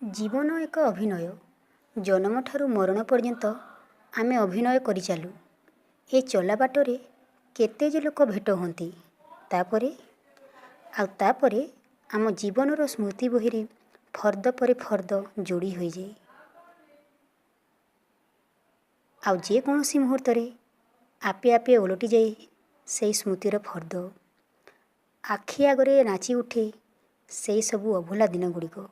ଜୀବନ ଏକ ଅଭିନୟ। ଜନମଠାରୁ ମରଣ ପର୍ଯ୍ୟନ୍ତ ଆମେ ଅଭିନୟ କରିଚାଲୁ। ଏ ଚଲା ବାଟରେ କେତେ ଯେ ଲୋକ ଭେଟ ହୁଅନ୍ତି, ତା'ପରେ ଆଉ ତା'ପରେ ଆମ ଜୀବନର ସ୍ମୃତି ବହିରେ ଫର୍ଦ୍ଦ ପରେ ଫର୍ଦ୍ଦ ଯୋଡ଼ି ହୋଇଯାଏ। ଆଉ ଯେକୌଣସି ମୁହୂର୍ତ୍ତରେ ଆପେ ଆପେ ଓଲଟିଯାଏ ସେଇ ସ୍ମୃତିର ଫର୍ଦ୍ଦ। ଆଖି ଆଗରେ ନାଚି ଉଠେ ସେଇ ସବୁ ଅଭୁଲା ଦିନଗୁଡ଼ିକ।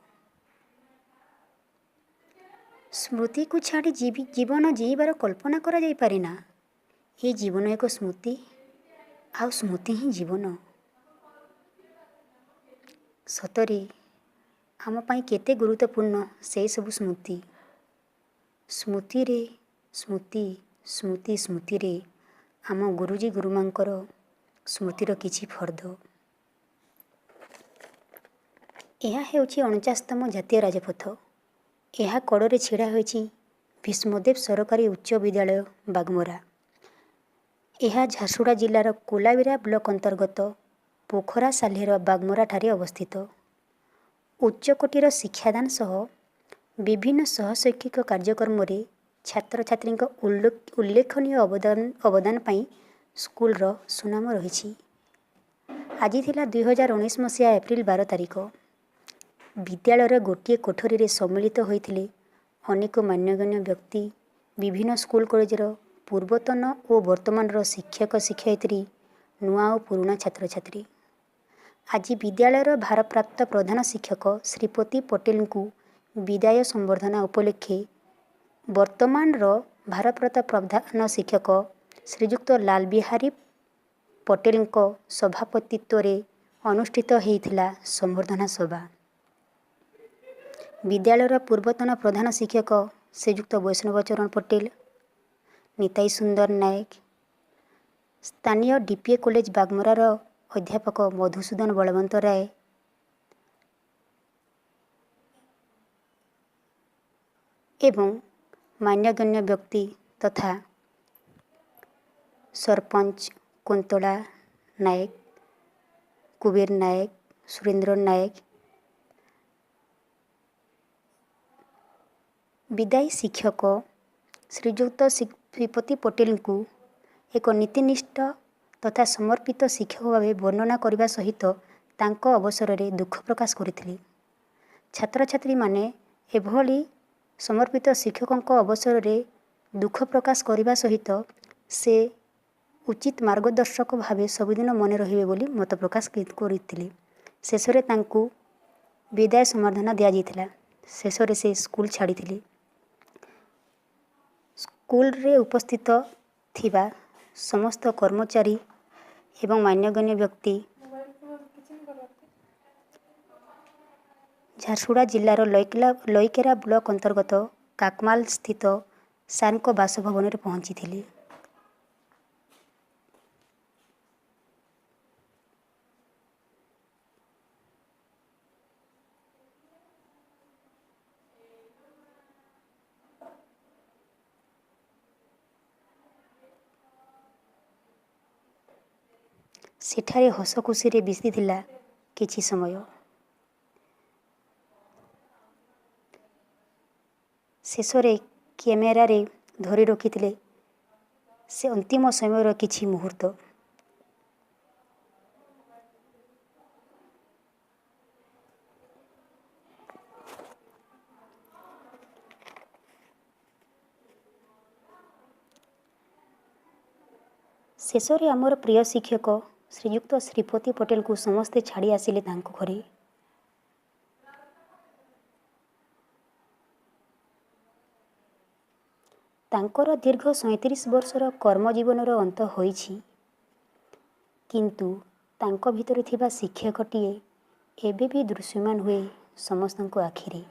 ସ୍ମୃତିକୁ ଛାଡ଼ି ଜୀବନ ଜିଇଁବାର କଳ୍ପନା କରାଯାଇପାରେନା। ଏ ଜୀବନ ଏକ ସ୍ମୃତି, ଆଉ ସ୍ମୃତି ହିଁ ଜୀବନ। ସତରେ ଆମ ପାଇଁ କେତେ ଗୁରୁତ୍ୱପୂର୍ଣ୍ଣ ସେଇ ସବୁ ସ୍ମୃତି। ସ୍ମୃତିରେ ସ୍ମୃତି, ସ୍ମୃତି ସ୍ମୃତିରେ ଆମ ଗୁରୁଜୀ ଗୁରୁମାଙ୍କର ସ୍ମୃତିର କିଛି ଫର୍ଦ୍ଦ। ଏହା ହେଉଛି 49ତମ ଜାତୀୟ ରାଜପଥ। ଏହା କଡ଼ରେ ଛିଡ଼ା ହୋଇଛି ଭୀଷ୍ମଦେବ ସରକାରୀ ଉଚ୍ଚ ବିଦ୍ୟାଳୟ, ବାଗମରା। ଏହା ଝାରସୁଗୁଡ଼ା ଜିଲ୍ଲାର କୋଲାବିରା ବ୍ଲକ ଅନ୍ତର୍ଗତ ପୋଖରା ସାଲେର ବାଗମରାଠାରେ ଅବସ୍ଥିତ। ଉଚ୍ଚକୋଟୀର ଶିକ୍ଷାଦାନ ସହ ବିଭିନ୍ନ ସହଶୈକ୍ଷିକ କାର୍ଯ୍ୟକ୍ରମରେ ଛାତ୍ରଛାତ୍ରୀଙ୍କ ଉଲ୍ଲେଖନୀୟ ଅବଦାନ ପାଇଁ ସ୍କୁଲର ସୁନାମ ରହିଛି। ଆଜି ଥିଲା 2019 ମସିହା ଏପ୍ରିଲ 12 ତାରିଖ। ବିଦ୍ୟାଳୟର ଗୋଟିଏ କୋଠରୀରେ ସମ୍ମିଳିତ ହୋଇଥିଲେ ଅନେକ ମାନ୍ୟଗଣ୍ୟ ବ୍ୟକ୍ତି, ବିଭିନ୍ନ ସ୍କୁଲ କଲେଜର ପୂର୍ବତନ ଓ ବର୍ତ୍ତମାନର ଶିକ୍ଷକ ଶିକ୍ଷୟିତ୍ରୀ, ନୂଆ ଓ ପୁରୁଣା ଛାତ୍ରଛାତ୍ରୀ। ଆଜି ବିଦ୍ୟାଳୟର ଭାରପ୍ରାପ୍ତ ପ୍ରଧାନ ଶିକ୍ଷକ ଶ୍ରୀପତି ପଟେଲଙ୍କୁ ବିଦାୟ ସମ୍ବର୍ଦ୍ଧନା ଉପଲକ୍ଷେ ବର୍ତ୍ତମାନର ଭାରପ୍ରାପ୍ତ ପ୍ରଧାନ ଶିକ୍ଷକ ଶ୍ରୀଯୁକ୍ତ ଲାଲବିହାରୀ ପଟେଲଙ୍କ ସଭାପତିତ୍ୱରେ ଅନୁଷ୍ଠିତ ହେଇଥିଲା ସମ୍ବର୍ଦ୍ଧନା ସଭା। ବିଦ୍ୟାଳୟର ପୂର୍ବତନ ପ୍ରଧାନ ଶିକ୍ଷକ ଶ୍ରୀଯୁକ୍ତ ବୈଷ୍ଣବ ଚରଣ ପଟେଲ, ନିତାଇ ସୁନ୍ଦର ନାୟକ, ସ୍ଥାନୀୟ ଡି.ପି.ଏ. କଲେଜ ବାଗମରାର ଅଧ୍ୟାପକ ମଧୁସୂଦନ ବଳବନ୍ତ ରାୟ ଏବଂ ମାନ୍ୟଗଣ୍ୟ ବ୍ୟକ୍ତି ତଥା ସରପଞ୍ଚ କୁନ୍ତଳା ନାୟକ, କୁବେର ନାୟକ, ସୁରେନ୍ଦ୍ର ନାୟକ, ବିଦାୟୀ ଶିକ୍ଷକ ଶ୍ରୀଯୁକ୍ତ ଶ୍ରୀପତି ପଟେଲଙ୍କୁ ଏକ ନୀତିନିଷ୍ଠ ତଥା ସମର୍ପିତ ଶିକ୍ଷକ ଭାବେ ବର୍ଣ୍ଣନା କରିବା ସହିତ ତାଙ୍କ ଅବସରରେ ଦୁଃଖ ପ୍ରକାଶ କରିଥିଲେ। ଛାତ୍ରଛାତ୍ରୀମାନେ ଏଭଳି ସମର୍ପିତ ଶିକ୍ଷକଙ୍କ ଅବସରରେ ଦୁଃଖ ପ୍ରକାଶ କରିବା ସହିତ ସେ ଉଚିତ ମାର୍ଗଦର୍ଶକ ଭାବେ ସବୁଦିନ ମନେ ରହିବେ ବୋଲି ମତ ପ୍ରକାଶ କରିଥିଲେ। ଶେଷରେ ତାଙ୍କୁ ବିଦାୟ ସମ୍ବର୍ଦ୍ଧନା ଦିଆଯାଇଥିଲା। ଶେଷରେ ସେ ସ୍କୁଲ ଛାଡ଼ିଥିଲେ। ସ୍କୁଲରେ ଉପସ୍ଥିତ ଥିବା ସମସ୍ତ କର୍ମଚାରୀ ଏବଂ ମାନ୍ୟଗଣ୍ୟ ବ୍ୟକ୍ତି ଝାରସୁଗୁଡ଼ା ଜିଲ୍ଲାର ଲଇକେରା ବ୍ଲକ ଅନ୍ତର୍ଗତ କାକମାଲ ସ୍ଥିତ ସାର୍ଙ୍କ ବାସଭବନରେ ପହଞ୍ଚିଥିଲେ। ସେଠାରେ ହସଖୁସିରେ ବିତିଥିଲା କିଛି ସମୟ। ଶେଷରେ କ୍ୟାମେରାରେ ଧରି ରଖିଥିଲେ ସେ ଅନ୍ତିମ ସମୟର କିଛି ମୁହୂର୍ତ୍ତ। ଶେଷରେ ଆମର ପ୍ରିୟ ଶିକ୍ଷକ ଶ୍ରୀଯୁକ୍ତ ଶ୍ରୀପତି ପଟେଲଙ୍କୁ ସମସ୍ତେ ଛାଡ଼ି ଆସିଲେ ତାଙ୍କ ଘରେ। ତାଙ୍କର ଦୀର୍ଘ 37 ବର୍ଷର କର୍ମଜୀବନର ଅନ୍ତ ହୋଇଛି, କିନ୍ତୁ ତାଙ୍କ ଭିତରେ ଥିବା ଶିକ୍ଷକଟିଏ ଏବେ ବି ଦୃଶ୍ୟମାନ ହୁଏ ସମସ୍ତଙ୍କ ଆଖିରେ।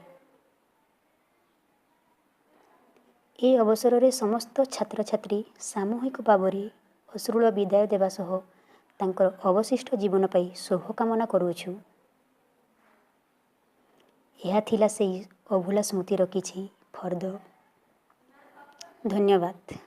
ଏ ଅବସରରେ ସମସ୍ତ ଛାତ୍ରଛାତ୍ରୀ ସାମୂହିକ ଭାବରେ ଅଶ୍ରୁଳ ବିଦାୟ ଦେବା ସହ ତାଙ୍କର ଅବଶିଷ୍ଟ ଜୀବନ ପାଇଁ ଶୁଭକାମନା କରୁଅଛୁ। ଏହା ଥିଲା ସେଇ ଅଭୁଲା ସ୍ମୃତିର କିଛି ଫର୍ଦ୍ଦ। ଧନ୍ୟବାଦ।